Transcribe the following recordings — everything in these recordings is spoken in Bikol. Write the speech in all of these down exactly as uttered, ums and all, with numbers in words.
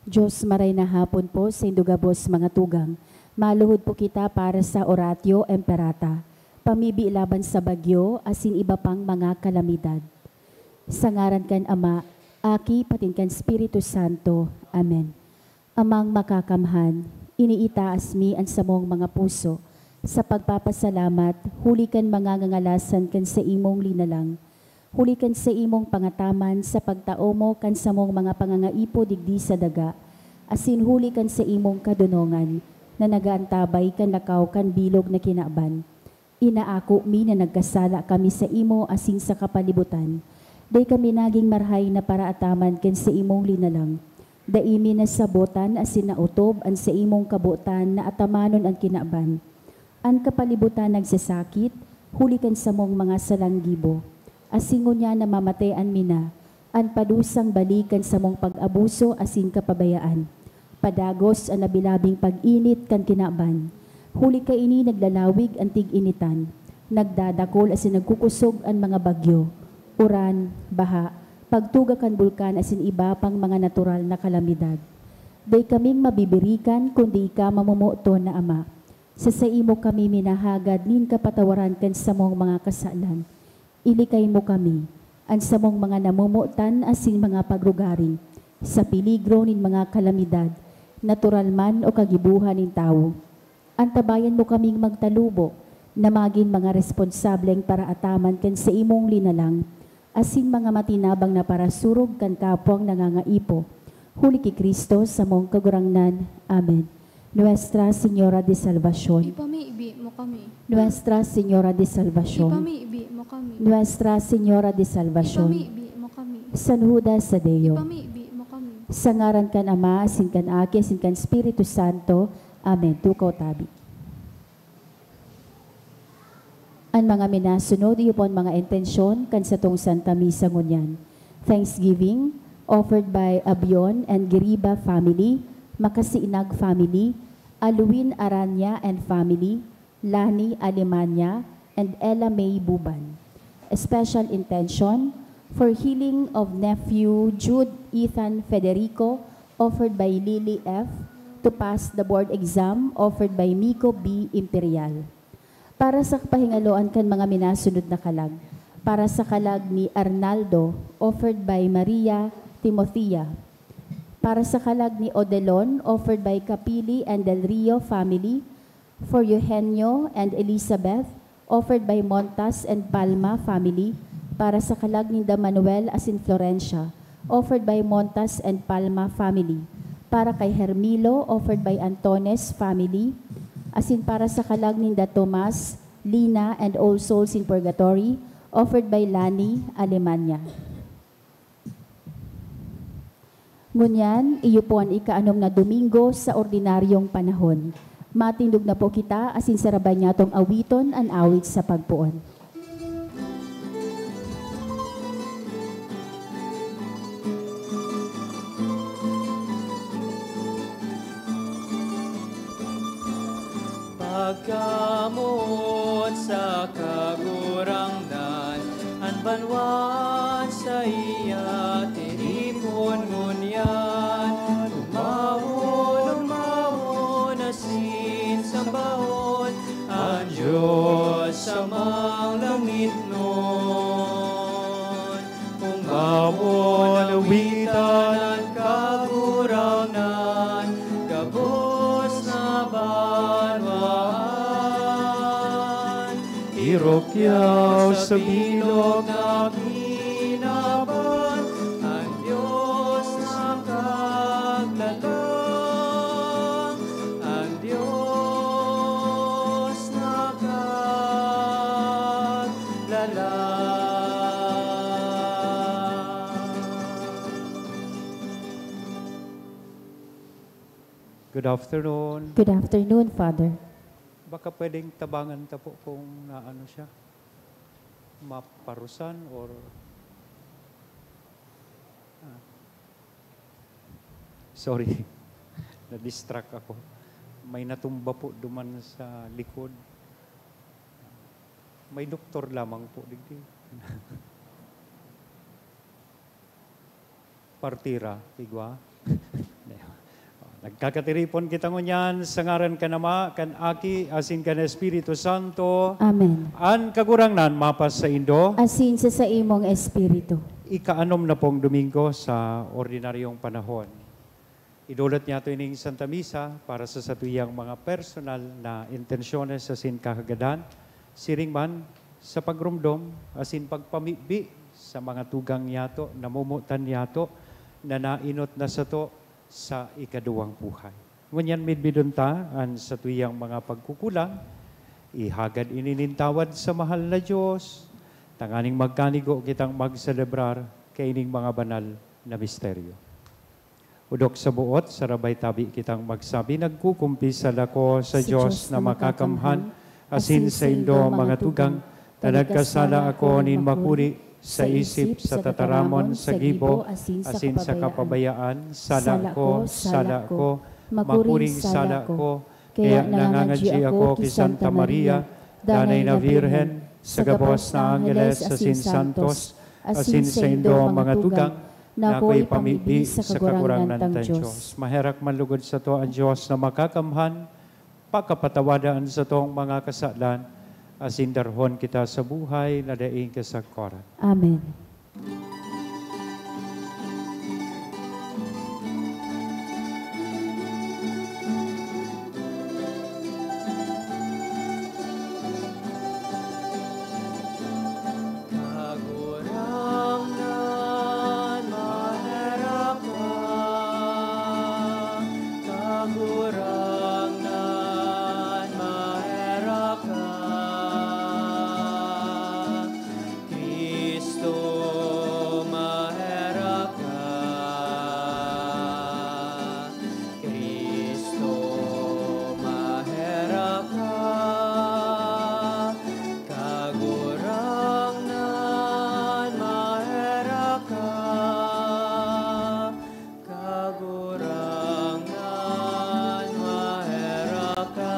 Diyos, maray na hapon po sa indo gabos mga tugang. Maluhod po kita para sa Oratio Imperata, pamibi laban sa bagyo asin iba pang mga kalamidad. Sa ngaran kan Ama, Aki, patin kan Espiritu Santo. Amen. Amang Makakamhan, iniitaas mi an samong mga puso sa pagpapasalamat huli kan mga ngangalasan kan saimong linalang, huli kan saimong pangataman sa pagtao mo kan samong mga pangangaipo digdi sa daga, asin huli kan saimong kadonongan na nag-aantabay kan lakaw kan bilog na kinaban. Inaako mi na nagkasala kami saimo asin sa kapalibutan. Dai kami nagin marahay na paraataman kan saimong linalang. Dai mi nasabotan asin naotob an saimong kabotan na atamanon an kinaban. An kapalibutan nagsasakit, huli kan samong mga salang gibo. Asin ngunyan namamatean mi na, an padusang balik kan samong pag-abuso asin kapabayaan. Padagos an labi-labing pag-init kan kinaban. Huli kaini naglalawig an tig-initan, nagdadakol asin nagkukosog an mga bagyo, uran, baha, pagtuga kan bulkan asin iba pang mga natural na kalamidad. Dai kaming mabibirikan kundi ika mamomoton na Ama. Sa saimo kami minahagad nin kapatawaran kan samong mga kasalan. Ilikay mo kami, an samong mga namomotan asin mga pagrugaring, sa peligro nin mga kalamidad, natural man o kagibohan nin tawo. Antabayan mo kaming magtalubo na magin mga responsableng paraataman kan saimong linalang, asin mga matinabang na parasurog kan kapwang nangangaipo. Huli ki Cristo, samong Kagurangnan. Amen. Nuestra Señora de Salvacion. Ipamibi mo kami. Nuestra Señora de Salvacion. Ipamibi mo kami. Nuestra Señora de Salvacion. Ipamibi mo kami. San Judas Tadeo. Ipamibi mo kami. Sa ngaran kan Ama, asin kan Aki, asin kan Espiritu Santo. Amen. Tukaw tabi. An mga minasunod, iyo pon mga intensyon kan satong Santa Misa ngunyan. Thanksgiving, offered by Abion and Giriba family, Makasinag family, Alwin Aranya and family, Lani Alemania, and Ella May Buban. A special intention for healing of nephew Jude Ethan Federico, offered by Lily F, to pass the board exam, offered by Miko B Imperial. Para sa kapahingaloan kan mga minasunod na kalag, para sa kalag ni Arnaldo, offered by Maria Timothea. Para sa kalag ni Odelon, offered by Capili and Del Rio family. For Eugenio and Elizabeth, offered by Montas and Palma family. Para sa kalag ninda Manuel asin Florencia, offered by Montas and Palma family. Para kay Hermilo, offered by Antones family. Asin para sa kalag ninda Tomas, Lina, and All Souls in Purgatory, offered by Lani Alemania. Ngunyan, iyo po an ikaanom na Domingo sa ordinaryong panahon. Matindog na po kita, asin sarabayan niyatong awiton an awit sa pagpoon. Pagkamoot sa Kagurangnan, an banwa saiya tiripon ngunyan. Umawon, umawon, asin sambahon an Dios Amang langitnon. Umawon, awitan an Kagurangnan, gabos na banwaan. Irukyaw sa bilog na kinaban, an Dios nakaglalang, an Dios nakaglalang. Good afternoon. Good afternoon, Father. Baka pwedeng tabangan ta po kung naano siya, maparusan or, ah, sorry, na-distract ako. May natumba po duman sa likod. May doktor lamang po digdi. Partira, igwa. Nagkakatiripon kita ngunyan sa ngaran kan Ama, kan Aki, asin kan Espiritu Santo. Amen. An Kagurangnan mapasaindo. Asin sa saimong espiritu. Ikaanom na pong Domingo sa ordinaryong panahon. Idulot niyato ining Santa Misa para sa satuyang mga personal na intensyones asin kahagadan, siring man sa pagromdom asin pagpamibi sa mga tugang niyato, namomotan niyato na naenot na sato sa ikaduwang buhay. Ngunyan midbidon ta an satuyang mga pagkukulang, ihagad ini nin tawad sa mahal na Dios, tanganing magkanigo kitang magselebrar kaining mga banal na misteryo. Odok sa boot, sarabay tabi kitang magsabi, "Nagkukumpisal ako sa Dios na makakamhan, asin saindo, mga tugang, ta nagkasala ako nin makuri sa isip, sa tataramon, sa gibo, asin sa kapabayaan. Sala ko, sala ko, makuring sala ko. Kaya nangangadyi ako ki Santa Maria, danay na Birhen, sa gabos na angheles asin santos, asin saindo, mga tugang, na ako ipamibi sa Kagurangnan tang Dios." Maherak man lugod sato an Dios na makakamhan, pakapatawada an satong mga kasalan, asin darhon kita sa buhay na daing kasagkoran. Amen. Kagurangnan, maherak ka. Kagurangnan, maherak ka. Cristo, maherak ka. Cristo, maherak ka. Kagurangnan, maherak ka. Kagurangnan, maherak ka.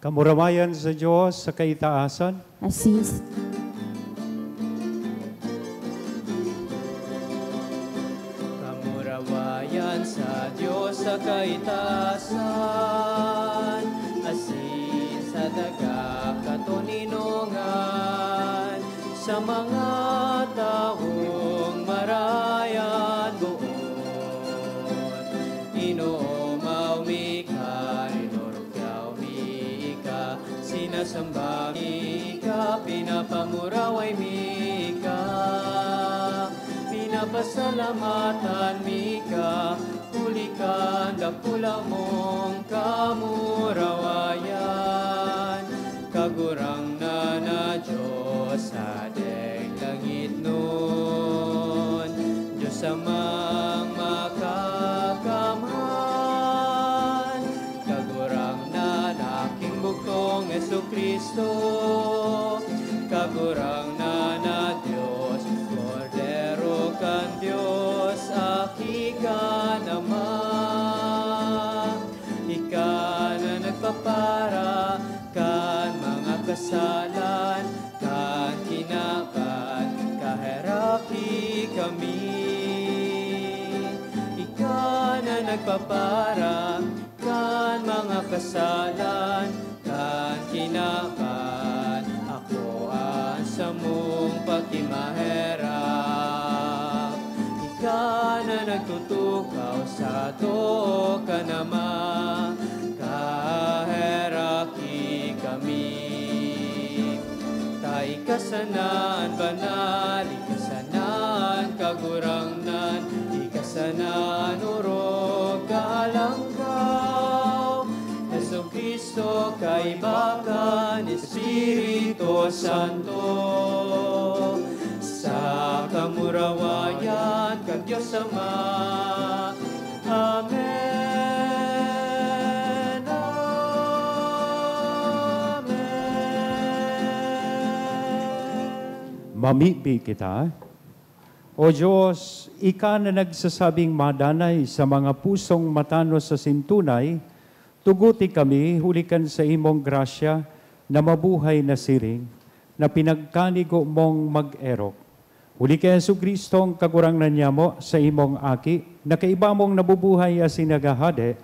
Kamurawayan sa Dios sa kaitaasan. Asin s- Kamurawayan sa Dios sa kaitaasan, asin sa taga katoninongan, sa mga tawong marayan boot. Inoomaw mi ka, rinorokyaw mi ka, sinasamba mi ka, pinapamuraway mi ka, pinapasalamatan mi ka, huli kan dakula mong kamurawayan. Kagurangnan na Dios sa deng langitnon, Dios Amang makakamhan, Kagurangnan, Aking bugtong Jesu-Cristo, Kagurangnan na Dios, Kordero kan Dios, Aki kan Ama. Ika na nagpapara kan mga kasalan kan kinaban, kaheraki kami. Ika na nagpapara kan mga kasalan kan kinaban, ako an samong pakimaherak. Ika na nagtutukaw sa too kan Ama, kaheraki kami. Ta ika sana an banal, ika sana an kagurangnan, ika sana an orog kaalangkaw. Jesu-Cristo, kaiba kan Espiritu Santo, sa kamurawayan kan Dios Ama. Amen. Amen. Mamibi kita. O Dios, ika na nagsasabing madanay sa mga pusong matanos asin tunay, tuguti kami huli kan saimong grasya na mabuhay na siring, na pinagkanigo mong mag-erok. Huli ki Jesu-Cristo, ang Kagurangnan nyamo, sa imong Aki, na kaiba mong nabubuhay asin naghahade,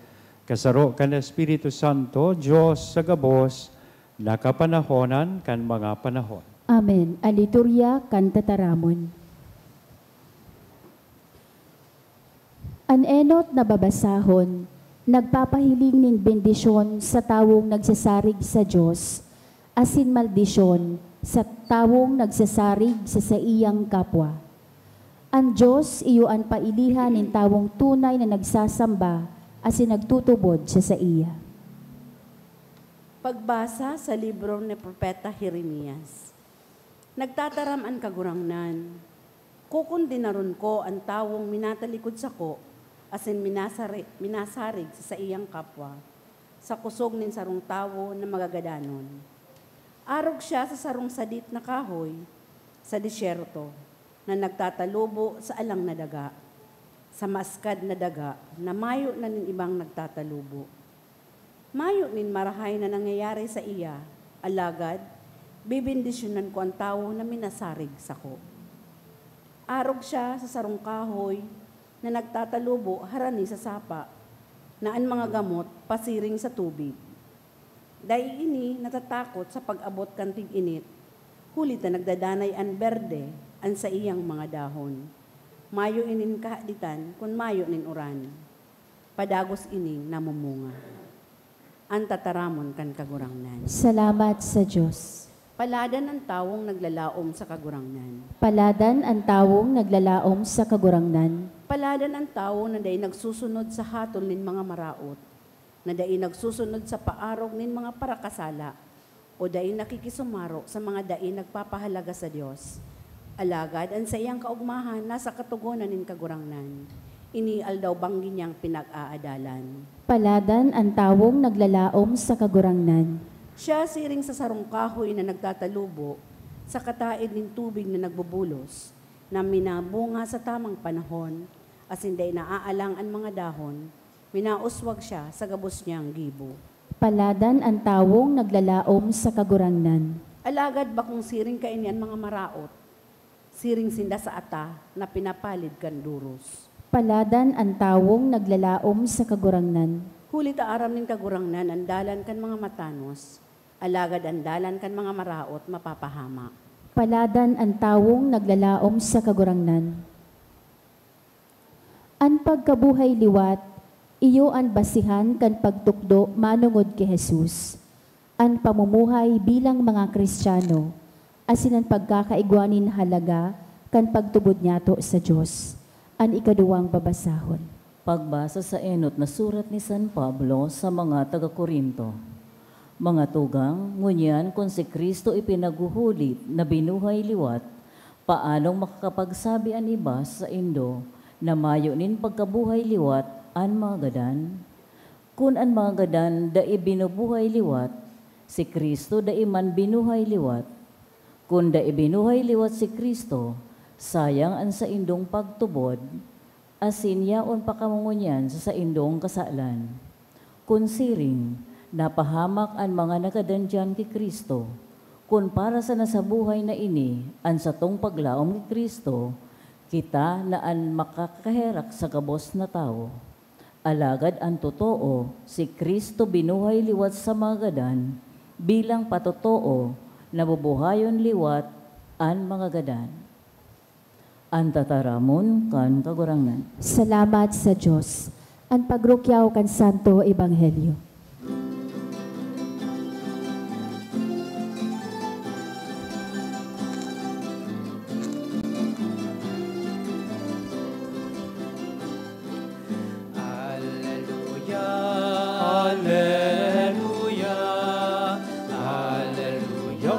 kasaro kan Espiritu Santo, Dios sa gabos na kapanahonan kan mga panahon. Amen. An Liturya kan Tataramon. An enot na babasahon nagpapahiling nin bendisyon sa tawong nagsasarig sa Dios, asin maldisyon sa tawong nagsasarig sa saiyang kapwa. An Dios iyo an pailihan nin tawong tunay na nagsasamba asin nagtutubod sa saiya. Pagbasa sa libro ni Propeta Jeremias. Nagtataram an Kagurangnan, "Kukondenaron ko an tawong minatalikod sako asin minasari-, minasarig sa saiyang kapwa, sa kusog nin sarong tawo na magagadanon. Arog siya sa sarong sadit na kahoy sa desyerto na nagtatalubo sa alang na daga, sa maskad na daga na mayo na nin ibang nagtatalubo." Mayo nin marahay na nangyayari saiya, alagad bebendisyonan ko an tawo na minasarig sako. Arog siya sa sarong kahoy na nagtatalubo harani sa sapa, na an mga gamot pasiring sa tubig. Dai ini natatakot sa pag-abot kan tig-init, huli ta nagdadanay an berde an saiyang mga dahon. Mayo ining kahaditan kun mayo nin uran. Padagos ining namumunga. An tataramon kan Kagurangnan. Salamat sa Dios. Paladan an tawong naglalaom sa Kagurangnan. Paladan an tawong naglalaom sa Kagurangnan. Paladan an tawo na dai nagsusunod sa hatol nin mga maraot, na dai nagsusunod sa paarog nin mga parakasala, o dai nakikisumaro sa mga dai nagpapahalaga sa Dios. Alagad an saiyang kaogmahan nasa katogonan nin Kagurangnan. Ini aldaw-banggi niyang pinag-aadalan. Paladan an tawong naglalaom sa Kagurangnan. Siya siring sa sarong kahoy na nagtatalubo sa kataed nin tubig na nagbubulos, na minabunga sa tamang panahon, asin dai naaalang an mga dahon, minauswag siya sa gabos niyang gibo. Paladan an tawong naglalaom sa Kagurangnan. Alagad bakong siring kaini an mga maraot, siring sinda sa ata na pinapalid kan doros. Paladan an tawong naglalaom sa Kagurangnan. Huli ta aram nin Kagurangnan an dalan kan mga matanos, alagad an dalan kan mga maraot mapapahamak. Paladan an tawong naglalaom sa Kagurangnan. An pagkabuhay liwat, iyo an basihan kan pagtukdo manongod ki Jesus, an pamumuhay bilang mga Cristiano, asin an pagkakaigwa nin halaga kan pagtubod nyato sa Dios. An ikaduwang babasahon. Pagbasa sa enot na surat ni San Pablo sa mga taga Corinto. Mga tugang, ngunyan kun si Cristo ipinaghuhulit na binuhay liwat, paanong makakapagsabi an iba sa saindo na mayo nin pagkabuhay liwat an mga gadan? Kun an mga gadan dai binubuhay liwat, si Cristo dai man binuhay liwat. Kun dai binuhay liwat si Cristo, sayang an saindong pagtubod, asin yaon pa kamo ngunyan sa saindong kasalan. Kun siring, napahamak an mga nagadan diyan ki Cristo. Kun para sana sa buhay na ini an satong paglaom ki Cristo, kita na an makakaherak sa gabos na tawo. Alagad an totoo, si Cristo binuhay liwat sa mga gadan, bilang patotoo, nabubuhayon liwat an mga gadan. An tataramon kan Kagurangnan. Salamat sa Dios. An pagrukyaw kan Santo Ebanghelyo. Aleluya, aleluya, aleluya,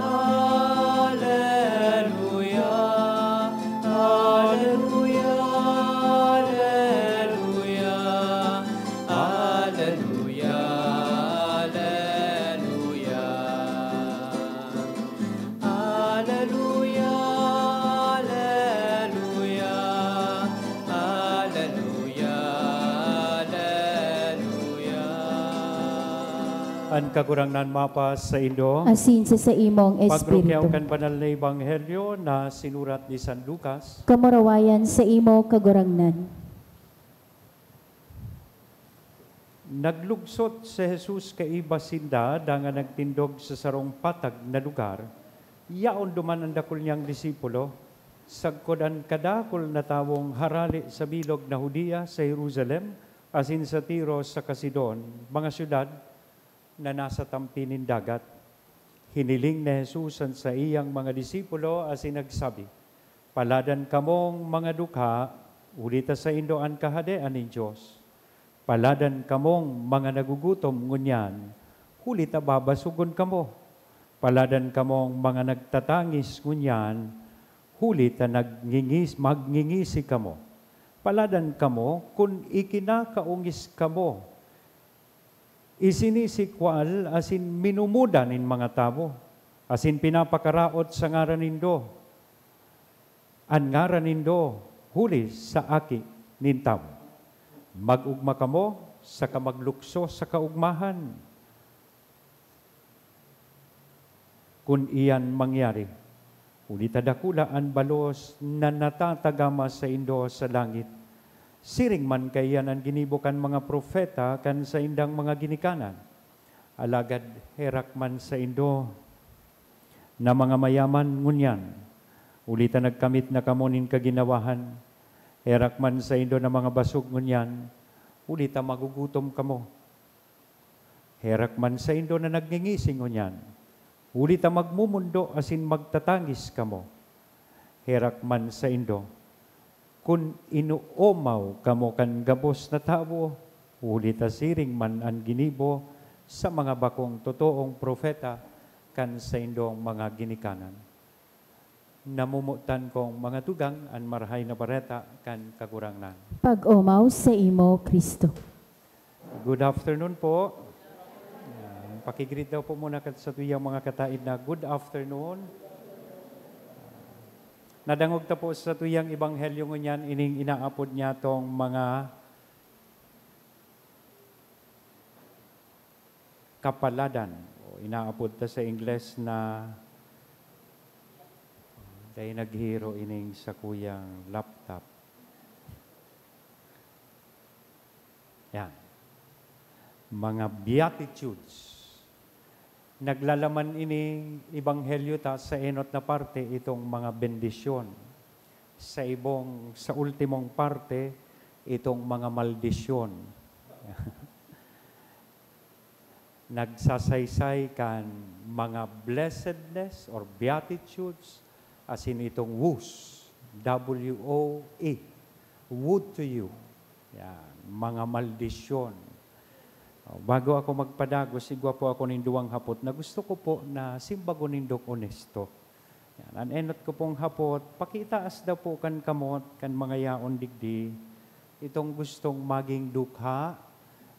aleluya, aleluya, aleluya, aleluya. An Kagurangnan mapa saindo. Asin sa saimong Pagrukyaw espiritu. Kan banal na ebanghelyo na sinurat ni San Lucas. Kamurawayan sa imo, Kagurangnan. Naglugsot si Jesus kaiba sinda dangan nagtindog sa sarong patag na lugar. Yaon duman an dakul niyang disipulo, sagkod an kadakul na tawong harale sa bilog na Judea, sa Jerusalem, asin sa Tiro saka Sidon, mga syudad na nasa tampi nin dagat. Hiniling ni Jesus an saiyang mga disipulo asin nagsabi, "Paladan kamong mga dukha, huli ta saindo an Kahadean nin Dios. Paladan kamong mga nagugutom ngunyan, huli ta babasogon kamo. Paladan kamong mga nagtatangis ngunyan, huli ta nagngingis-, magngingisi kamo. Paladan kamo kun ikinakaongis kamo, isinisikwal asin minumuda nin mga tawo, asin pinapakaraot sa ngaran nindo, an ngaran nindo, huli sa Aki nin Tawo. Mag-ogma kamo, saka maglukso sa kaogmahan. Kun iyan mangyari, huli ta dakula an balos na natatagama saindo sa langit. Siring man kaiyan an ginibo kan mga propeta kan saindang mga ginikanan. Alagad herak man saindo na mga mayaman ngunyan, huli ta nagkamit na kamo nin kaginawahan. Herak man saindo na mga basog ngunyan, huli ta magugutom kamo. Herak man saindo na nagngingisi ngunyan, huli ta magmomondo asin magtatangis kamo. Herak man saindo kun inoomaw kamo kan gabos na tawo, huli ta siring man an ginibo sa mga bakong totoong propeta kan saindong mga ginikanan. Namomotan kong mga tugang an Marahay na Bareta kan Kagurangnan. Pag-omaw sa imo, Cristo. Good afternoon po. Yan. Pakigreet daw po muna kat-, sa tuyang mga kataid na good afternoon. Nadangog ta po sa tuyang ebanghelyo ngunyan, ining inaapod niya tong mga kapaladan. O inaapod ta sa Ingles na, dai naghiro ining sakuyang laptop. Yan. Mga Beatitudes. Naglalaman ining ebanghelyo ta sa enot na parte itong mga bendisyon. Sa ibong, sa ultimong parte, itong mga maldisyon. Nagsasaysay kan mga blessedness or beatitudes, asin itong woes, W O E, woe to you. Yan, mga maldisyon. O, bago ako magpadagos, igwa po ako nin duwang hapot na gusto ko po na simbagon nindong onesto. Yan, an enot ko pong hapot, pakitaas daw po kan kamot kan mga yaon digdi, itong gustong maging dukha,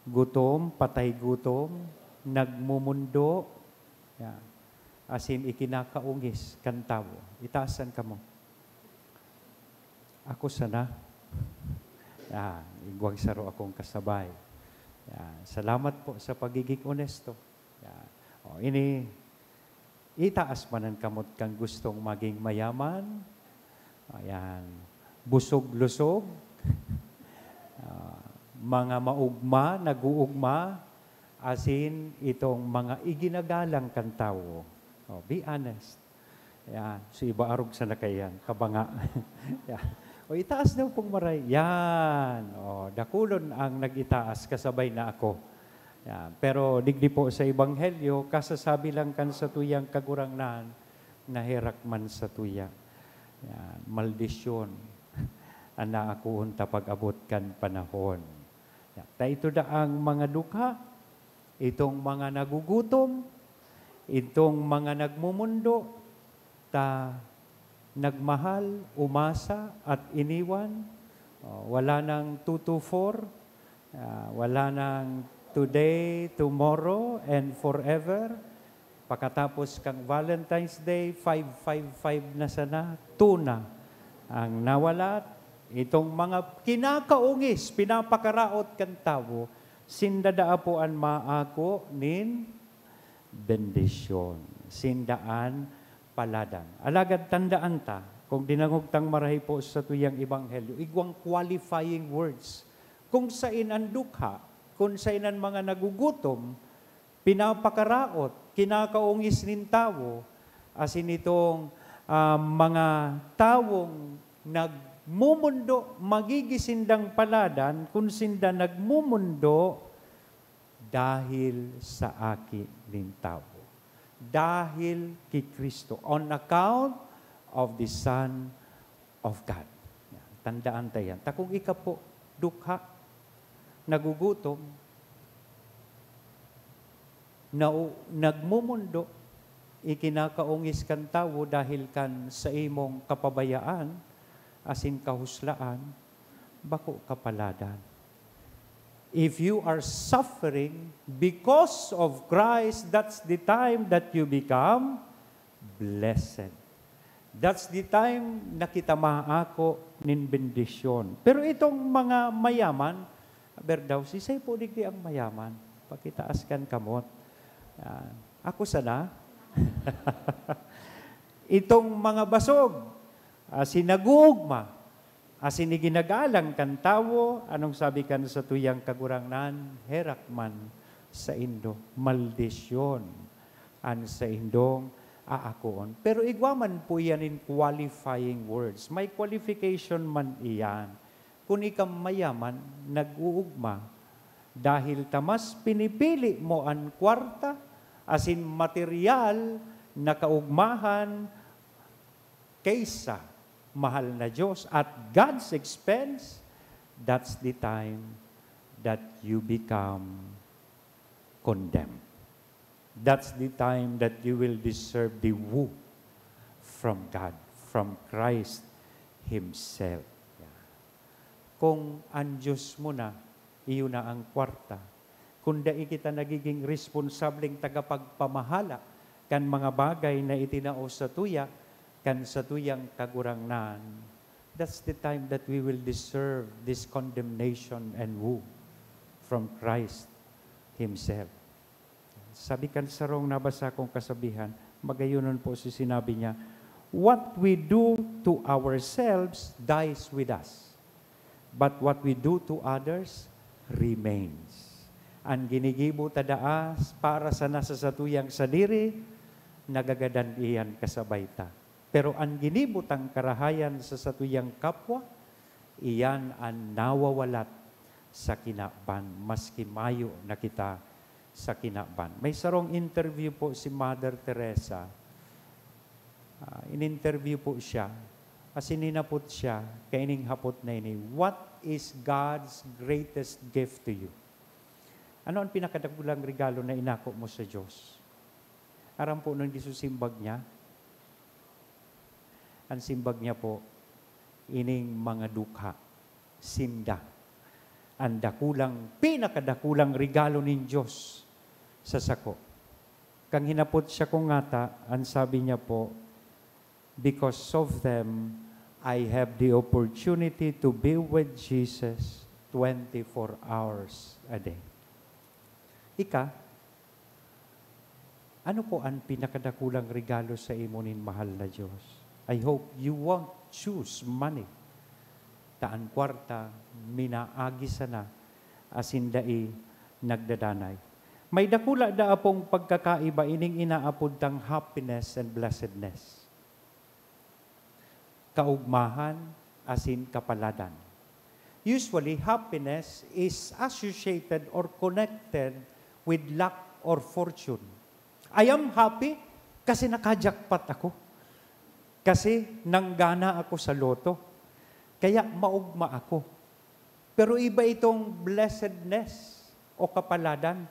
gutom, patay gutom, nagmumundo, yan, asin ikinakaongis kan tawo. Itaas an kamot. Ako sana. Yan, igwang saro akong kasabay. Yan, salamat po sa pagiging onesto. Yan. O, ini, itaas man an kamot kan gustong maging mayaman. Ayan. Busog-lusog. Ah, mga maugma, nag-uugma, asin itong mga iginagalang kan tawo. O, be honest. Yan. So, iba arog sana kaiyan. Kabanga. Yan. O, itaas daw pong maray. Yan. O, dakulon ang nag-itaas, kasabay na ako. Yan. Pero digdi po sa Ebanghelyo, kasasabi lang kan satuyang Kagurangnan, naherak man satuya. Yan. Maldisyon an naakoon ta pag-abot kan panahon. Yan. Ta ito daang mga dukha, itong mga nagugutom, itong mga nagmumundo, ta nagmahal, umasa, at iniwan. O, wala nang two two four, ah, wala nang today, tomorrow, and forever. Pakatapos kang Valentine's Day, five five five na sana, two na ang nawalat. Itong mga kinakaongis, pinapakaraot kan tawo, sinda daa po an maako nin bendisyon. Sinda an paladan. Alagad tandaan ta, kung dinangog tang marahay po sa tuyang ebanghelyo, igwang qualifying words. Kung sain an dukha, kung sain an mga nagugutom, pinapakaraot, kinakaungis nin tawo, asin itong, ah, mga tawong nagmumundo, magiging sindang paladan kun sinda nagmumundo dahil sa Aki nin Tawo. Dahil ki Cristo, on account of the Son of God. Yan. Tandaan ta yan. Ta kung ika po, dukha, nagugutom, nau-, nagmumundo, ikinakaungis kan tawo dahil kan sa imong kapabayaan asin kahuslaan, bako ka paladan. If you are suffering because of Christ, that's the time that you become blessed. That's the time na kita maako nin bendisyon. Pero itong mga mayaman, aber daw, sisay po digdi ang mayaman? Pakitaas kan kamot. Yan. Ako sana? Itong mga basog, ah, sinagugma, asin iginagalang kan tawo, anong sabi kan satuyang Kagurangnan? Herak man saindo, maldisyon an saindong aakoon. Pero igwa man po iyan in qualifying words. May qualification man iyan. Kun ika mayaman, nag-uugma, dahil ta mas pinipili mo an kwarta asin material na kaugmahan kaysa mahal na Diyos at God's expense, that's the time that you become condemned. That's the time that you will deserve the woe from God, from Christ Himself. Yeah. Kung an Diyos mo na, iyo na ang kwarta, kung dai kita nagiging responsableng tagapagpamahala kan mga bagay na itinao satuya kan satuyang Kagurangnan, that's the time that we will deserve this condemnation and woe from Christ Himself. Sabi kan sarong nabasa kong kasabihan, magayonon po si sinabi niya, "What we do to ourselves dies with us, but what we do to others remains." An ginigibo ta daa para sana sa satuyang sadiri, nagagadan iyan kasabay ta. Pero an ginibo tang karahayan sa satuyang kapwa, iyan an nawawalat sa kinaban, maski mayo na kita sa kinaban. May sarong interview po si Mother Teresa. Ah, in-interview po siya. Asin hinapot siya, kaining hapot na ini, "What is God's greatest gift to you?" Ano ang pinakadakulang regalo na inako mo sa Diyos? Aram po nung isusimbag niya? Ang simbag niya po, ining mga dukha, sinda, ang dakulang, pinakadakulang regalo nin Diyos sa sako. Kan hinapot siya kung ngata, ang sabi niya po, "Because of them, I have the opportunity to be with Jesus twenty-four hours a day." Ika, ano po an pinakadakulang regalo sa imo nin mahal na Diyos? I hope you won't choose money. Ta an kwarta, minaagi sana, asin dai nagdadanay. May dakula daa pong pagkakaiba ining inaapod tang happiness and blessedness. Kaugmahan asin kapaladan. Usually, happiness is associated or connected with luck or fortune. I am happy kasi naka-jackpot ako. Kasi nanggana ako sa lotto. Kaya maugma ako. Pero iba itong blessedness o kapaladan.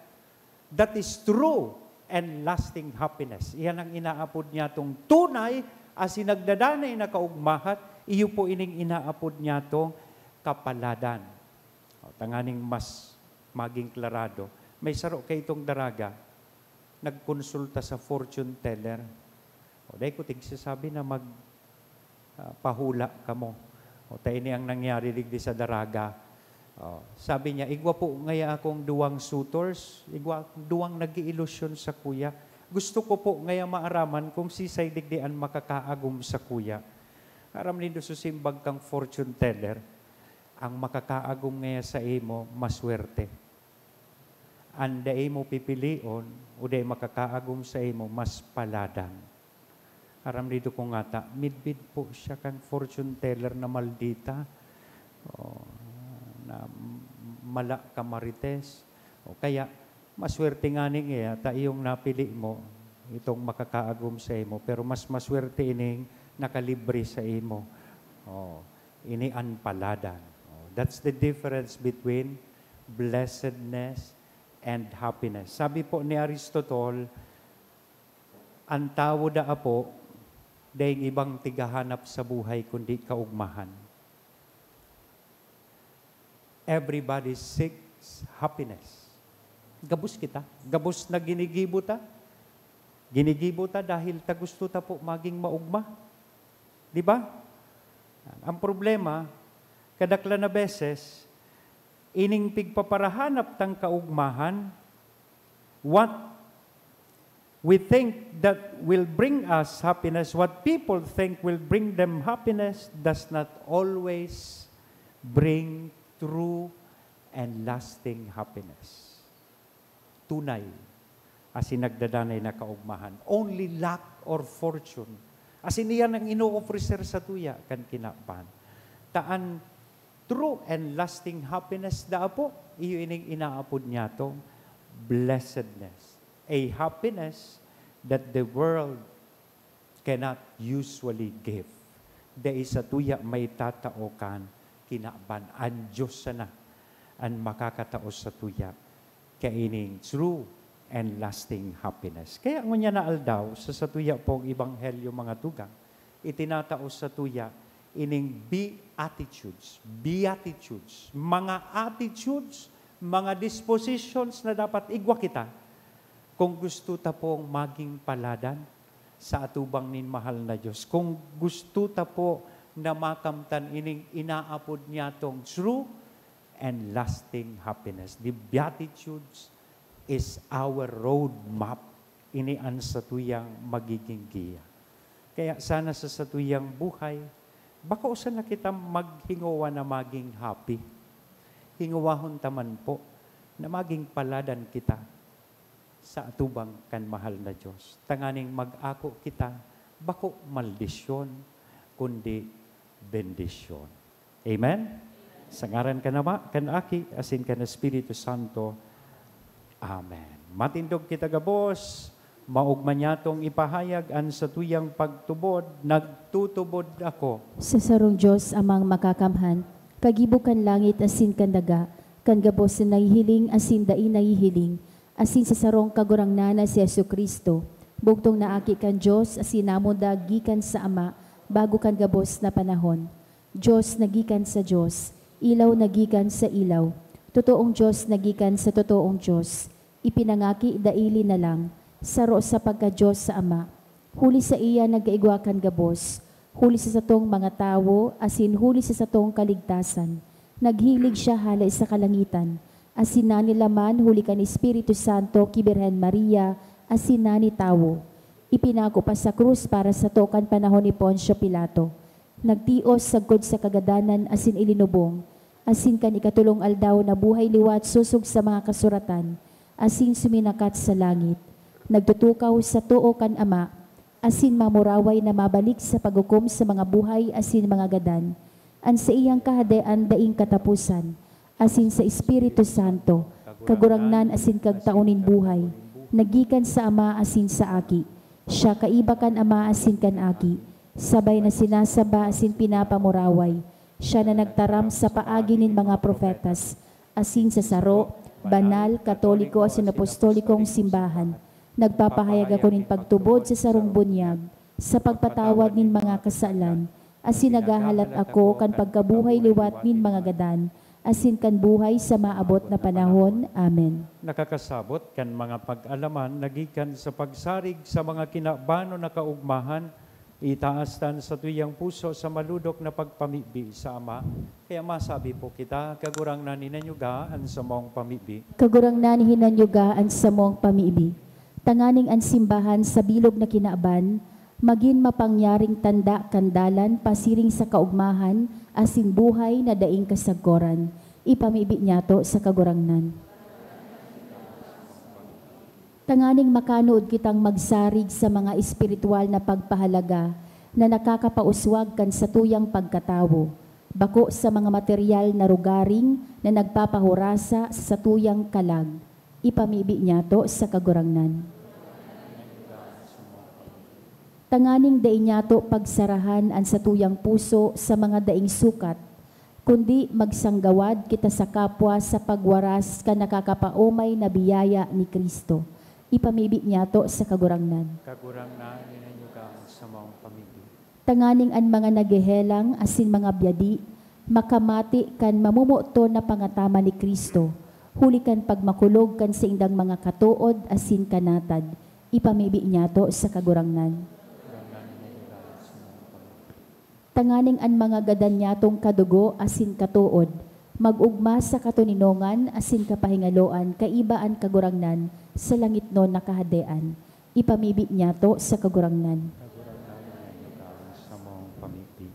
That is true and lasting happiness. Iyan ang inaapod niyatong tunay asin nagdadanay na kaugmahan. Iyo po ining inaapod niyatong kapaladan. O, tanganing mas maging klarado, may saro kaitong daraga, nagkonsulta sa fortune teller. O, dai ko tigsasabi na mag, ah, pahula kamo. O, ta ini ang nangyari digdi sa daraga. O, sabi niya, "Igwa po ngaya akong duwang suitors, igwa akong duwang nag-iilusyon sa kuya. Gusto ko po ngaya maaraman kung sisay digdi an makakaagom sakuya. Aram nindo, sa simbag kang fortune teller, ang makakaagom ngaya saimo, maswerte. An dai mo pipilion o dai makakaagom saimo, mas paladan. Aram nindo kung ngata, midbid po siya kan fortune teller na maldita. O, na m-, mala ka marites. O kaya, maswerte ngani ngaya ta iyong napili mo itong makakaagom saimo, pero mas maswerte ining nakalibre saimo. O, ini an paladan. O, that's the difference between blessedness and happiness. Sabi po ni Aristotle, "An tawo daa po, daing ibang tigahanap sa buhay kundi kaugmahan." Everybody seeks happiness. Gabos kita. Gabos na ginigibo ta. Ginigibo ta dahil ta gusto ta po maging maugma. Di ba? Ang problema, kadaklan na beses, ining pigpaparahanap tang kaugmahan, what we think that will bring us happiness, what people think will bring them happiness, does not always bring true and lasting happiness. Tunay asin nagdadanay na kaugmahan. Only luck or fortune. Asin iyan ang ino-ofrecer satuya kan kinaban. Ta an true and lasting happiness daa po, iyo ining inaapod niyatong blessedness. A happiness that the world cannot usually give. Dai satuya maitatao kan kinaban. An Dios sana an makakatao satuya kaining true and lasting happiness. Kaya ngunyan na aldaw, sa satuya pong ebanghelyo, mga tugang, itinatao satuya ining beatitudes, beatitudes, mga attitudes, mga dispositions na dapat igwa kita kung gusto ta pong maging paladan sa atubang nin mahal na Dios, kung gusto ta po na makamtan ining inaapod niyatong true and lasting happiness. The Beatitudes is our roadmap. Ini an satuyang magiging giya. Kaya sana sa satuyang buhay, bako sana kita maghingowa na maging happy. Hingowahon ta man po na maging paladan kita sa atubang kan mahal na Dios, tanganing mag-ako kita, bako maldisyon, kundi bendisyon. Amen? Sa ngaran kan Ama, kan Aki, asin kan Espiritu Santo. Amen. Matindog kita gabos, maogma niyatong ipahayag an satuyang pagtubod, "Nagtutubod ako." Sa sarong Dios Amang Makakamhan, kagibo kan langit asin kan daga, kan gabos na nahihiling asin dai nahihiling, asin sa sarong Kagurangnan na si Jesu-Cristo, bugtong na Aki kan Dios asin namundag gikan sa Ama bago kan gabos na panahon. Dios na gikan sa Dios, ilaw na gikan sa ilaw, totoong Dios na gikan sa totoong Dios, ipinangaki daili na lang, saro sa pagka-Dios sa Ama. Huli saiya nagkaigwa kan gabos, huli sa satong mga tawo, asin huli sa satong kaligtasan. Naghilig siya hale sa kalangitan, asin nanilaman huli kan Espiritu Santo ki Birhen Maria, asin nanitawo. Ipinako pa sa krus para sato kan panahon ni Poncio Pilato. Nagtios sagkod sa kagadanan asin ilinubong, asin kan ikatolong aldaw nabuhay liwat sosog sa mga kasuratan, asin suminakat sa langit. Nagtutukaw sa too kan Ama, asin mamuraway na mabalik sa paghukom sa mga buhay asin mga gadan. An saiyang Kahadean daing kataposan, asin sa Espiritu Santo, Kagurangnan asin Kagtao nin buhay, nagikan sa Ama asin sa Aki. Siya kaiba kan Ama asin kan Aki, sabay na sinasamba asin pinapamuraway. Siya na nagtaram sa paagi nin mga propetas, asin sa saro, banal, katoliko asin apostolikong simbahan. Nagpapahayag ako nin pagtubod sa sarong bunyag, sa pagpatawad nin mga kasalan, asin naghahalat ako kan pagkabuhay liwat nin mga gadan, asin kan buhay sa maabot na panahon. Amen. Nakakasabot kan mga pag-alaman na gikan sa pagsarig sa mga kinabanon na kaugmahan, itaas ta an satuyang puso sa malodok na pagpamibi sa Ama. Kaya masabi po kita, Kagurangnan, hinanyuga an samong pamibi. Kagurangnan, hinanyuga an samong pamibi. Tanganing an simbahan sa bilog na kinaban magin mapangyaring tanda kan dalan pasiring sa kaogmahan asin buhay na daing kasagkoran. Ipamibi niyato sa Kagurangnan. Tanganing makanood kitang magsarig sa mga espiritual na pagpahalaga na nakakapauswag kan satuyang pagkatawo, bako sa mga materyal na rugaring na nagpapahurasa sa satuyang kalag. Ipamibi niyato sa Kagurangnan. Tanganing dai niyato pagsarahan an satuyang puso sa mga daing sukat, kundi magsanggawad kita sa kapwa sa pagwaras kan nakakapaomay na biyaya ni Cristo. Ipamibi niyato sa Kagurangnan. Kagurangnan, inanyuga an samong pamibi. Tanganing an mga naghehelang asin mga byadi makamati kan mamomoton na pangataman ni Cristo, huli kan pagmakulog kan saindang mga katood asin kanatad. Ipamibi niyato sa Kagurangnan. Tanganing an mga gadan niyatong kadugo asin katood mag-ogma sa katoninongan asin kapahingaloan kaiba an Kagurangnan sa langitnon na Kahadean. Ipamibi niyato sa Kagurangnan. Kagurangnan, inanyuga an samong pamibi.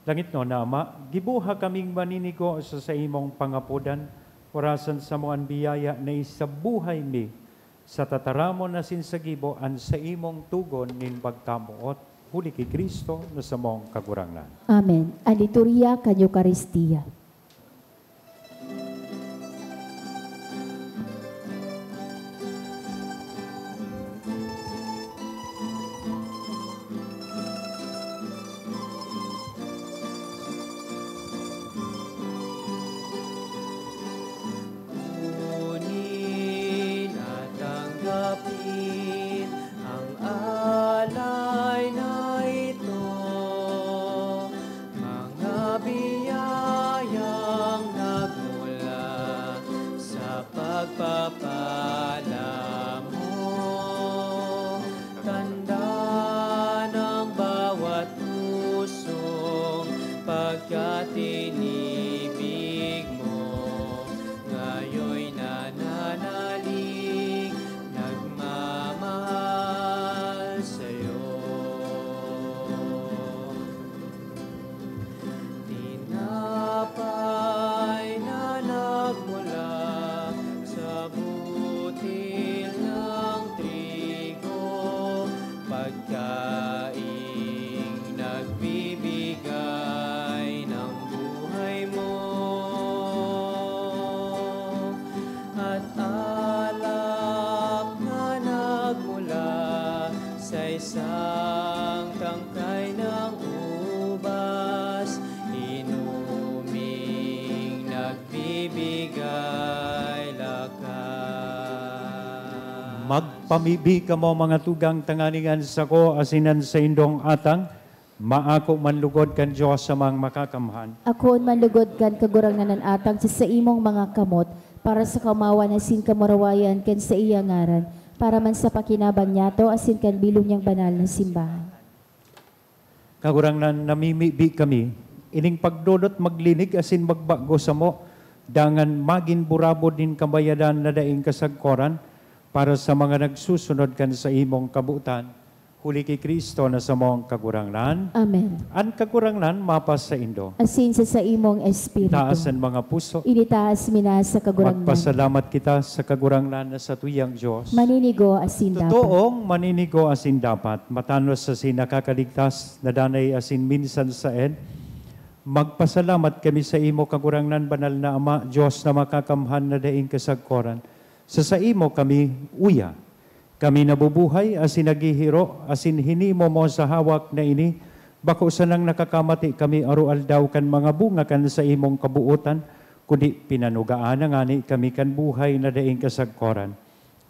Langitnon na Ama, giboha kaming maninigo sa saimong pangapodan, orasan samo an biyaya na isabuhay mi sa tataramon asin sa gibo an saimong togon nin pagkamoot, huli ki Cristo na samong Kagurangnan. Amen. An Liturhiya kan Eukaristia. Kunin at tanggapin ang alay na ito, mga biyayang nagmula sa pagpapala mo. Tanda ng bawat pusong pagkatinibig mo, ngayoy nananalig, nagmamahal sa'yo. Tinapay na nagmula sa butil ng trigo, pagkaing nagbibigay ng buhay mo, at alak na nagmula sa isang tangkay ng ubas, inuming nagbibigay lakas. Magpamibi kamo, mga tugang, tanganing an sako asin an saindong atang maako man lugod kan Dios Amang Makakamhan. Akoon man lugod kan Kagurangnan an atang sa saimong mga kamot, para sa kaomawan asin kamurawayan kan saiyang ngaran, para man sa pakinaban niyato asin kan bilog niyang banal na simbahan. Kagurangnan, namimibi kami, ining pagdodot maglinig asin magbago samo, dangan magin burabod nin kamayadan na daing kasagkoran, para sa mga nagsusunod kan saimong kabotan, huli ki Cristo na samong Kagurangnan. Amen. An Kagurangnan mapasaindo. Asin sa saimong espiritu. Itaas an mga puso. Initaas mi na sa Kagurangnan. Magpasalamat kita sa Kagurangnan na satuyang Dios. Maninigo asin dapat. Totoong maninigo asin dapat, matanos asin nakakaligtas, na danay asin minsan saen. Magpasalamat kami saimo, Kagurangnan, banal na Ama, Dios na makakamhan na daing kasagkoran. Sa saimo kami uya. Kami nabubuhay asin naghihiro, asin hinimo mo sa hawak na ini, bako sanang nakakamati kami aroaldaw kan mga bunga kan saimong kabootan, kundi pinanugaan na ngani kami kan buhay na daing kasagkoran.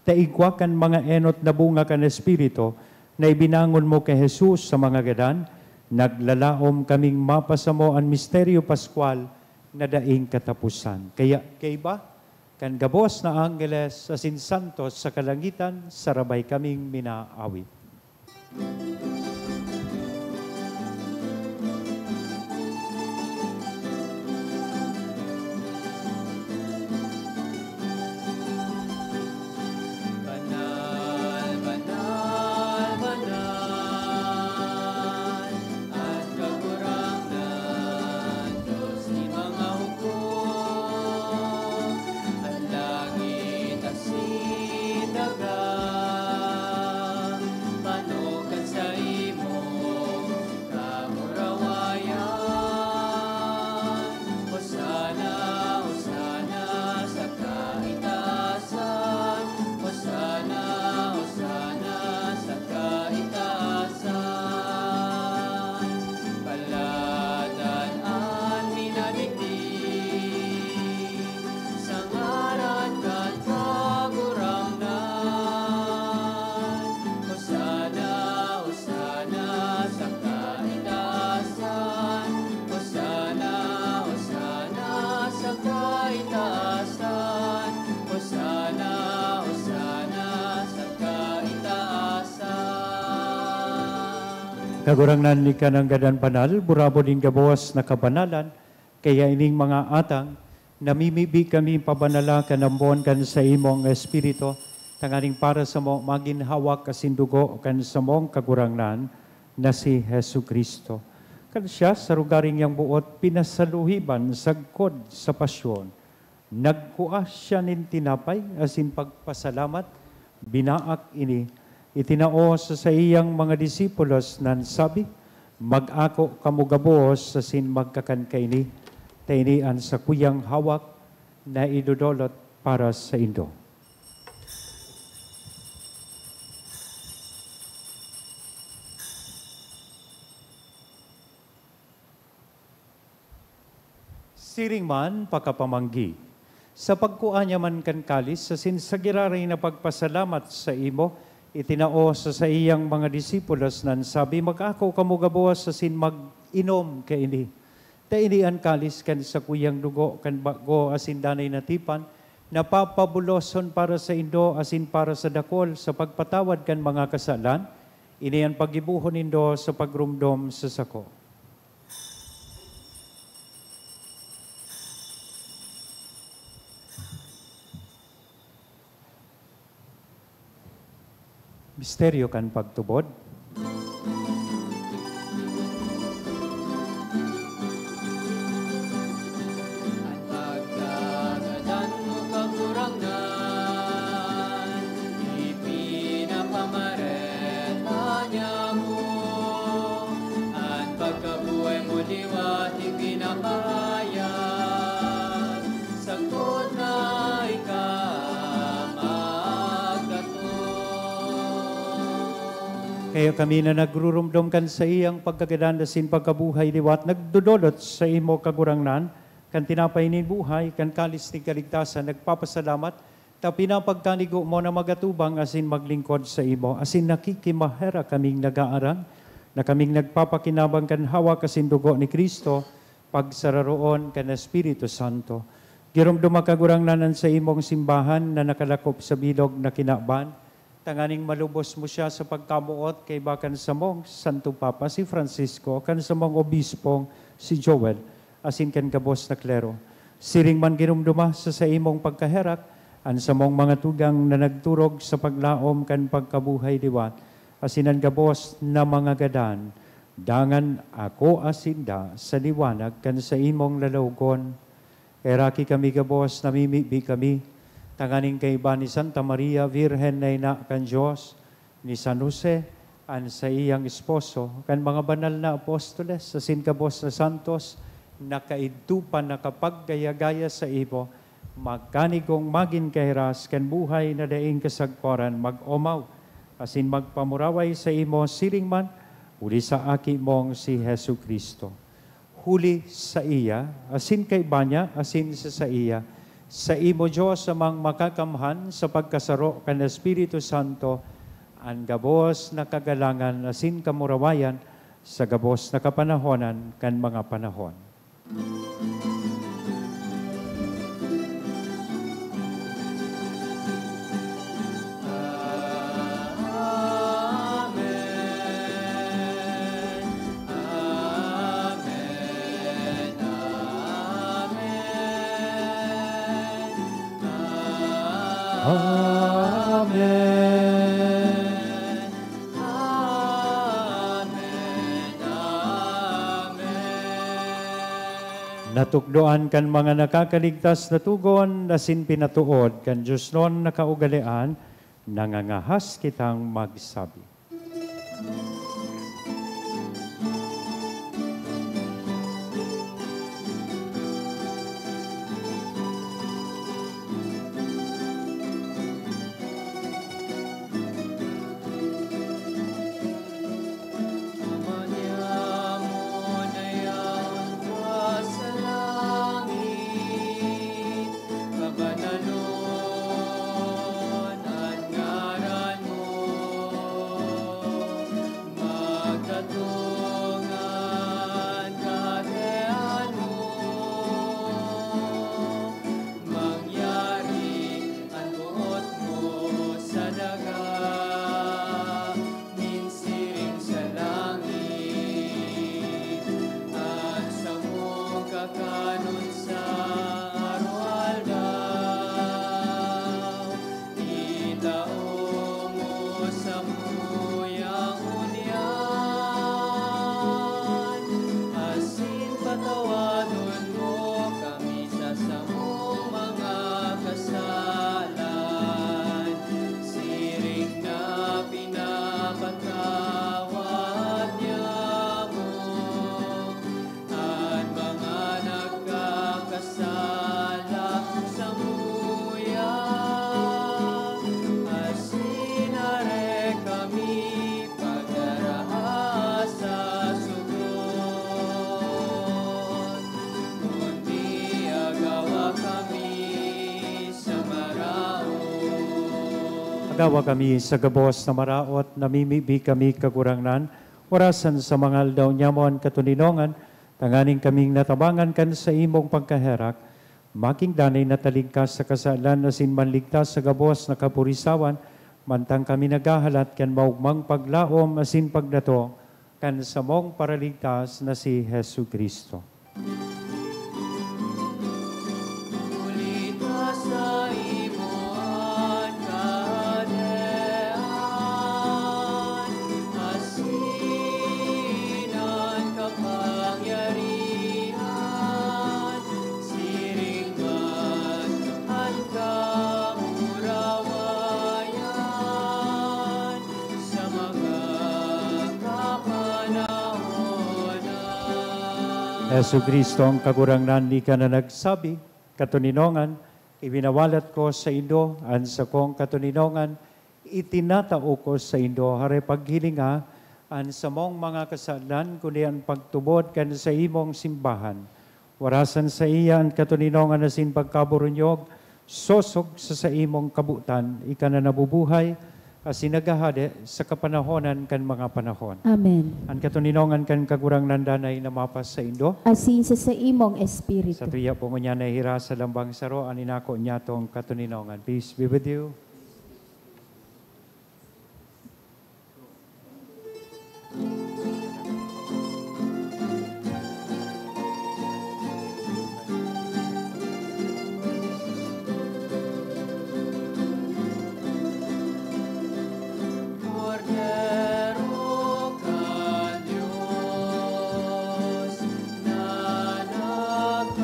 Ta igwa kan mga enot na bunga kan Espiritu na ibinangon mo ki Jesus sa mga gadan, naglalaom kaming mapasamo an misteryo paskwal na daing kataposan. Kaya kaiba kan gabos na anggeles asin santos sa kalangitan, sarabay kaming minaawit. Banal Kagurangnan, ika nanggad an banal, burabod nin gabos na kabanalan, kaya ining mga atang, namimibi kami pabanala kan ambon kan saimong Espiritu, tanganing para samo magin hawak asin dugo kan samong Kagurangnan na si Jesu-Cristo. Kan siya, sa rugaring niyang boot, pinasaluhiban sagkod sa pasyon. Nagkua siya nin tinapay asin pagpasalamat, binaak ini, itinao sa saiyang mga disipulos nan sabi, "Mag-ako kamo gabos asin magkakan kaini, ta ini an sakuyang hawak na idodolot para saindo." Siring man, pakapamanggi, sa pagkua niya man kan kalis, asin sa giraray na pagpasalamat saimo, itinao sa saiyang mga disipulos nan sabi, "Mag-ako kamo gabos asin mag-inom kaini. Ta ini an kalis kan sakuyang dugo kan bago asin danay na tipan, na papabuloson para saindo asin para sa dakul sa pagpatawad kan mga kasalan. Ini an paggibohon nindo sa pagromdom sa sako." Misteryo kan pagtubod. An pagkagadan mo, Kagurangnan, ipinapamareta niamo. An pagkabuhay mo liwat ipinapahayag, sagkod na ika magkatong. Kaya kami na nagrurumdom kan saiyang pagkagadan asin pagkabuhay liwat, nagdodolot saimo, Kagurangnan, kan tinapay nin buhay, kan kalis nin kaligtasan, nagpapasalamat, ta pinapagkanigo mo na magatubang asin maglingkod saimo, asin nakikimaherak kaming nag-aaram na kaming nagpapakinabang kan hawak asin dugo ni Cristo, pagsararoon kan Espiritu Santo. Giromdoma, Kagurangnan, an saimong simbahan na nakalakop sa bilog na kinaban, tanganing malubos mo siya sa pagkamoot kaiba kan samong Santong Papa, si Francisco, kan samong Obispong, si Joel, asin kan gabos na klero. Siring man, giromdoma sa saimong pagkaherak an samong mga tugang na nagturog sa paglaom kan pagkabuhay liwat, asin an gabos na mga gadan, dangan akoa sinda sa liwanag kan saimong lalawogon. Heraki kami gabos, namimibi kami, tanganing kaiba ni Santa Maria, Birhen na ina kan Dios, ni San Jose, an saiyang esposo, kan mga banal na apostoles, asin gabos na santos na kaidto pa nakapaggaya-gaya saimo, magkanigong magin kahiras kan buhay na daing kasagkoran, mag-omaw asin magpamuraway saimo siring man, huli sa Aki mong si Jesu-Cristo. Huli saiya, asin kaiba niya, asin sa saiya, saimo, Dios Amang Makakamhan, sa pagkasaro kan Espiritu Santo, an gabos na kagalangan asin kamurawayan sa gabos na kapanahonan kan mga panahon. Amen. Amen. Amen. Amen. Amen. Amen. Natukdoan kan mga nakakaligtas na togon asin pinatood kan diosnon na kaugalean, nangangahas kitang magsabi. Ama niamo na iyan ka sa langit, kabanalon an ngaran mo. Dawa kami sa gabos na maraot, namimibi kami, Kagurangnan, orasan sa mga aldaw nyamo an katoninongan, tanganing kaming natabangan kan saimong pagkaherak, magin danay na talingkas sa kasalan asin manligtas sa gabos na kapurisawan, mantang kami naghahalat kan maogmang paglaom asin pagdatong kan samong Paraligtas na si Jesu-Cristo. Huli ta sa imo an kahadean, asin an kapangyarihan, siring man an kamurawayan, sa mga kapanahonan. Jesu-Cristo, an Kagurangnan, ika na nagsabi, "Katoninongan, ibinawalat ko saindo an sakong katoninongan, itinatao ko saindo." Hare, paghilinga an samong mga kasalan, kundi an pagtubod kan saimong simbahan. Orasan saiya an katoninongan asin pagkaburunyog, sosog sa saimong kabotan, ika na nabubuhay asin naghahade sa kapanahonan kan mga panahon. Amen. An katoninongan kan Kagurangnan danay na mapasaindo. Asin sa saimong espiritu. Sa tuya po ngunyan na hira sa lambang saro, an inako niyatong katoninongan. Peace be with you. Kordero kan Dios na nagkapara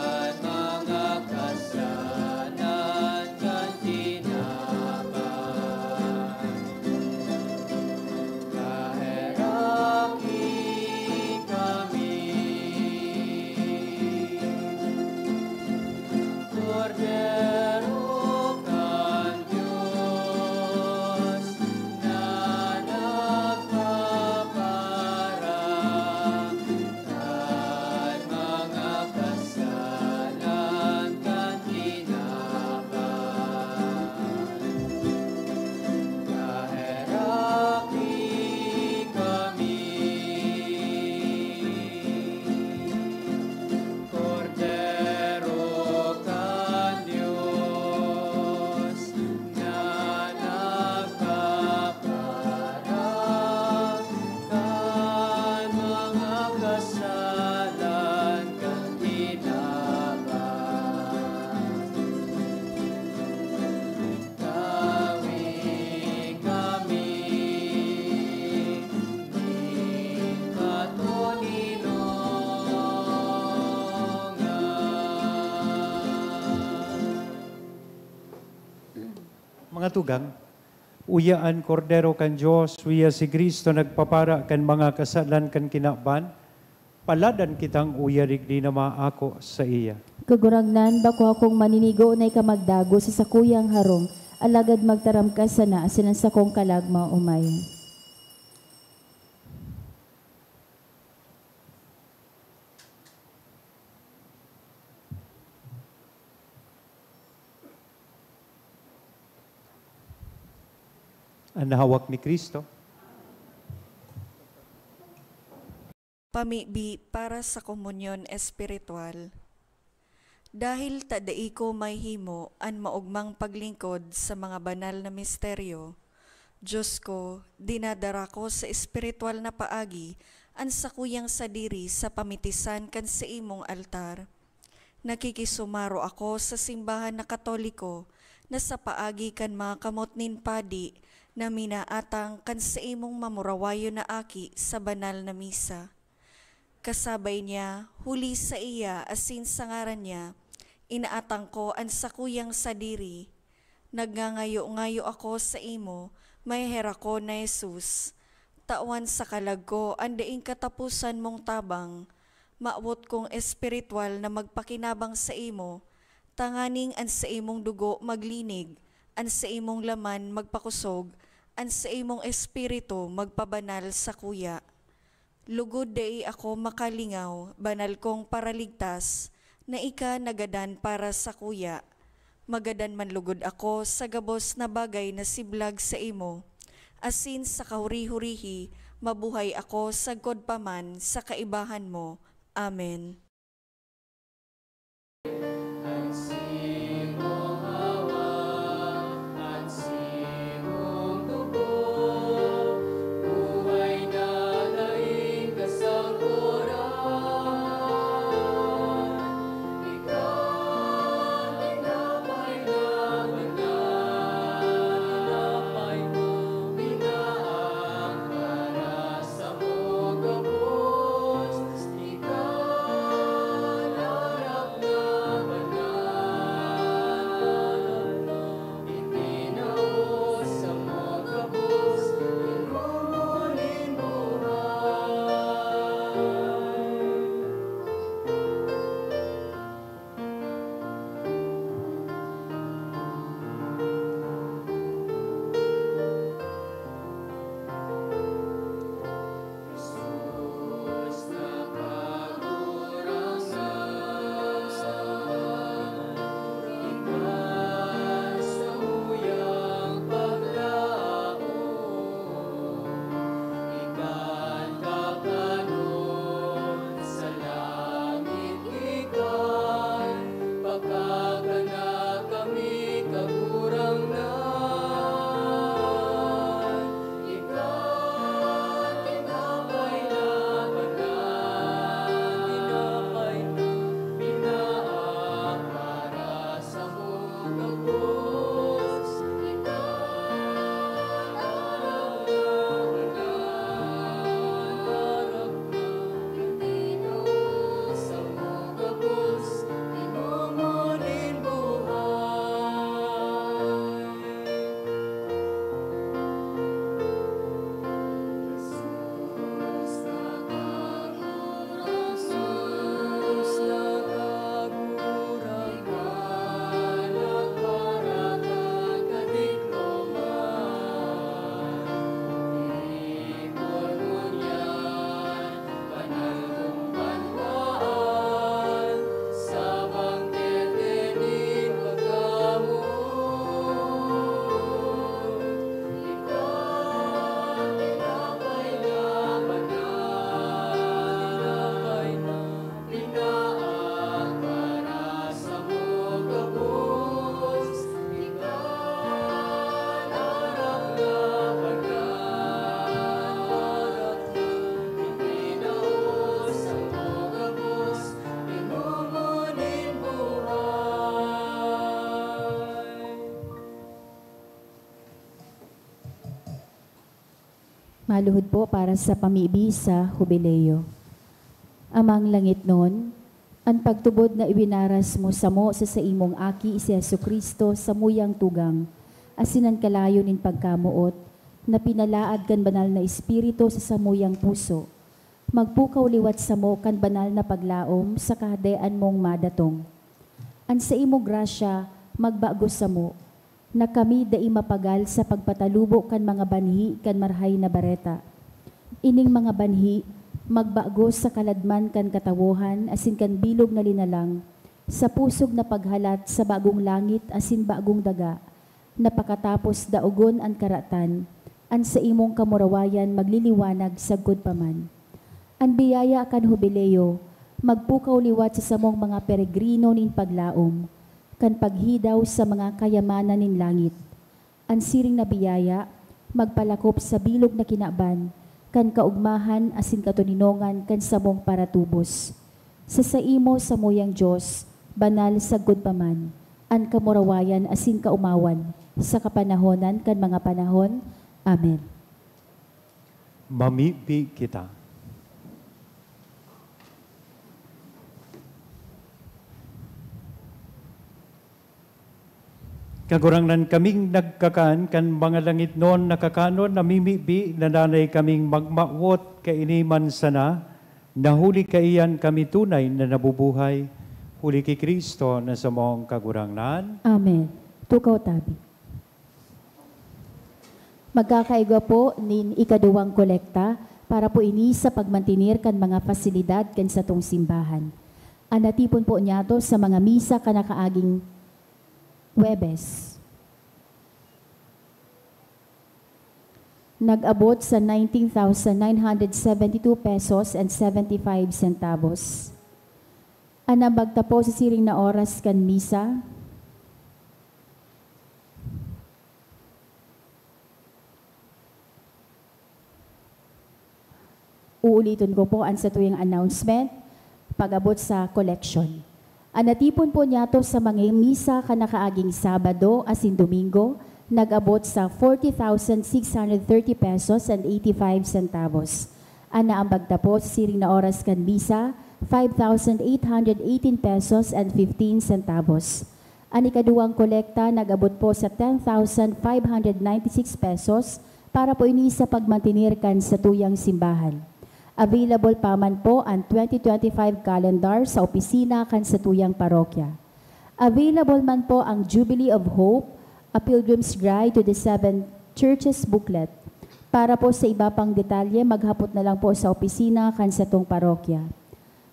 kan mga kasalan kan tinaban. Kaheraki kami, Kordero kan Dios na nagpapara kan mga kasalan kan tinaban. Kaheraki kami, Kordero kan Dios, na nagpapara kan mga kasalan kan tinaban. Tawi kami nin katoninongan. Mga tugang, uya an Kordero kan Dios, uya si Cristo nagpapara kan mga kasalan kan kinaban, paladan kitang uya digdi na maako saiya. Kagurangnan, bako akong maninigo na ika magdagos sa sakuyang harong, alagad magtaram ka sana asin an sakong kalag maomay. An hawak ni Cristo. Pamibi para sa komunyon espiritual. Dahil ta dai ko mahihimo an maogmang paglingkod sa mga banal na misteryo, Diyos ko, dinadara ko sa espiritual na paagi an sakuyang sadiri sa pamitisan kan saimong altar. Nakikisumaro ako sa simbahan na Katoliko na sa paagi kan mga kamot nin padi na minaatang kan saimong mamurawayon na aki sa banal na misa. Kasabay niya, huli saiya asin sa ngaran niya, inaatang ko an sakuyang sadiri. Nagngangayo-ngayo ako saimo, maheherak ko na Jesus. Tawan sa kalag ko an daing kataposan mong tabang. Mawot kong espiritual na magpakinabang saimo, tanganing an saimong dugo maglinig, an saimong laman magpakosog, an saimong espiritu magpabanal sakuya. Lugod dai ako makalingaw, banal kong Paraligtas, na ika nagadan para sakuya. Magadan man lugod ako sa gabos na bagay na siblag saimo, asin sa kahuri-hurihi mabuhay ako sagkod pa man sa kaibahan mo. Amen. Maluhod po para sa pamibi sa Hubileo. Amang langitnon, an pagtubod na iwinaras mo samo sa saimong Aki, si Jesu-Cristo, samuyang tugang, asin an kalayo nin pagkamoot, na pinalaad kan Banal na Espiritu sa samuyang puso, magpukaw liwat samo kan banal na paglaom sa Kahadean mong madatong. An saimong grasya magbago samo, na kami dai mapagal sa pagpatalubo kan mga banhi kan Marahay na Bareta. Ining mga banhi magbago sa kaladman kan katawohan asin kan bilog na linalang, sa pusog na paghalat sa bagong langit asin bagong daga, na pakatapos daogon an karatan, an saimong kamurawayan magliliwanag sagkod pa man. An biyaya kan Hubileo magpukaw liwat sa samong mga peregrino nin paglaom, kan paghidaw sa mga kayamanan nin langit. An siring na biyaya magpalakop sa bilog na kinaban kan kaogmahan asin katoninongan kan samong paratubos. Sa saimo samuyang Dios, banal sagkod pa man, an kamurawayan asin kaomawan, sa kapanahonan kan mga panahon. Amen. Mamibi kita. Kagurangnan, kaming nagkakan kan mga langitnon na kakanon, namimibi na danay kaming magmawot kaini man sana, na huli kaiyan kami tunay na nabubuhay, huli ki Cristo na samong Kagurangnan. Amen. Tukaw tabi. Magkakaigwa po nin ikaduwang kolekta para po ini sa pagmantener kan mga pasilidad kan satong simbahan. An natipon po niyato sa mga misa kan nakaaging Huwebes, nag-abot sa nineteen thousand nine hundred seventy two pesos and seventy five centavos. An nambag ta po sa siring na oras kan misa, uuliton ko po an satuyang announcement pag-abot sa collection. An natipon po niyato sa mga misa kan nakaaging Sabado asin Domingo nag-abot sa forty thousand six hundred thirty pesos and eighty-five centavos. An naambag ta po sa siring na oras kan misa, five thousand eight hundred eighteen pesos and fifteen centavos. An ikaduwang kolekta nag-abot po sa ten thousand five hundred ninety six pesos para po ini sa pagmantener kan satuyang simbahan. Available pa man po an twenty twenty-five calendar sa opisina kan satuyang parokya. Available man po ang Jubilee of Hope, A Pilgrim's Guide to the Seven Churches booklet. Para po sa iba pang detalye, maghapot na lang po sa opisina kan satong parokya.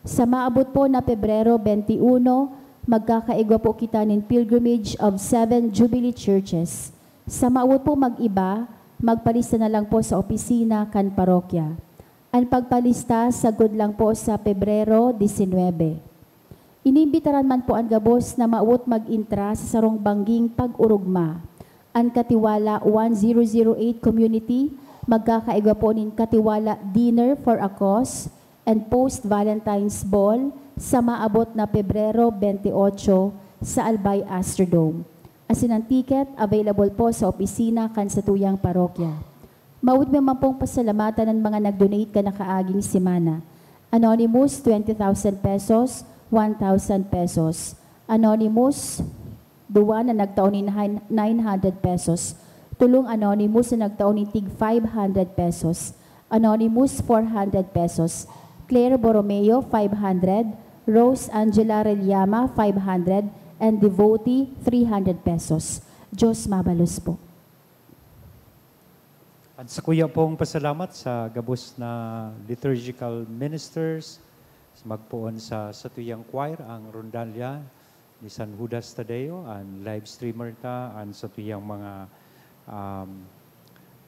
Sa maabot po na Pebrero twenty-one, magkakaigwa po kita nin Pilgrimage of Seven Jubilee Churches. Sa maabot po mag-iba, magpalista na lang po sa opisina kan parokya. An pagpalista sagkod lang po sa Pebrero disinwebe. Inimbitaran man po an gabos na mawot mag-entra sa sarong bangging pag-orogma. An Katiwala one zero zero eight Community magkakaigwa po nin Katiwala Dinner for a Cause and Post Valentine's Ball sa maabot na Pebrero twenty-eight sa Albay Astrodome. Asin an ticket available po sa opisina kan satuyang parokya. Mawot mi man pong pasalamatan an mga nag-donate kan nakaaging semana. Anonymous, twenty thousand pesos, one thousand pesos. Anonymous, duwa na nagtao nin hin-, nine hundred pesos. Tolong anonymous na nagtao nin tig five hundred pesos. Anonymous, four hundred pesos. Claire Borromeo, five hundred. Rose Angela Reliama, five hundred. And Devotee, three hundred pesos. Diyos mabalos po. An sakuya pong pasalamat sa gabos na liturgical ministers, sa magpoon sa satuyang choir, ang Rondalya ni San Judas Tadeo, an live streamer ta, an satuyang mga, um,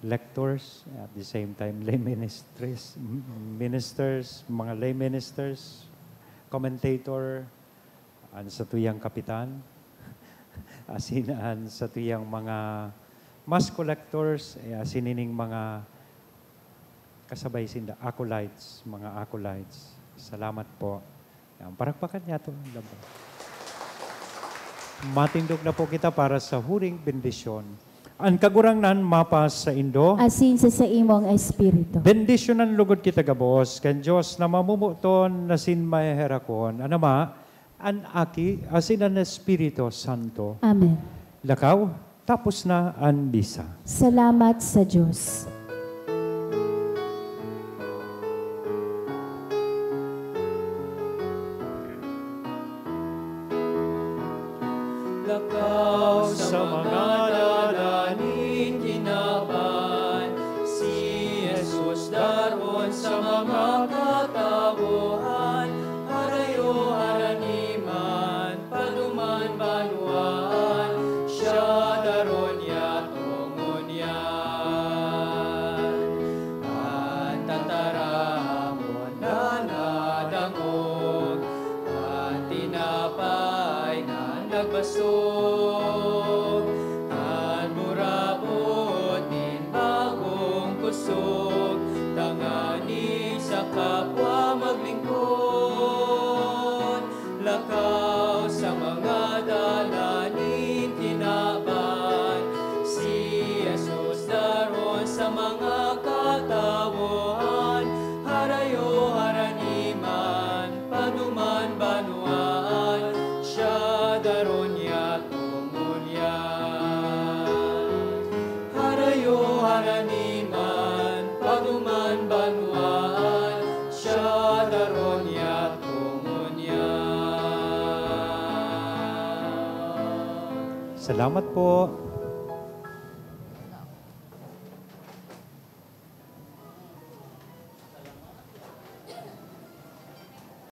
lectors, at the same time lay ministries, ministers, mga lay ministers, commentator, an satuyang kapitan, asin an satuyang mga mass collectors, eh, asin ining mga kasabay sinda, acolytes, mga acolytes. Salamat po. Yan, parakpakan niyato an lambang. Matindog na po kita para sa huring bendisyon. An Kagurangnan mapasaindo. Asin sa saimong espiritu. Bendisyonan lugod kita gabos kan Dios na mamomoton asin maheherakon, an Ama, an Aki, asin an Espiritu Santo. Amen. Lakaw, tapos na an misa. Salamat sa Dios. Lakaw sa mga dala nin kinaban, si Jesus daron sa mga katawohan, harayo harani man, paduman banwaan, siya daron yato ngunyan. An tataramon na nadangog, an tinapay na nagbasog, an burabod nin bagong kusog, tanganing sa kapwa maglingkod. Lakaw sa mga dala nin kinaban, si Jesus daron sa mga katawohan, harayo harani man, paduman banwaan, siya daron yato ngunyan. Harayo harani man, paduman banwaan, siya daron yato ngunyan. Salamat po.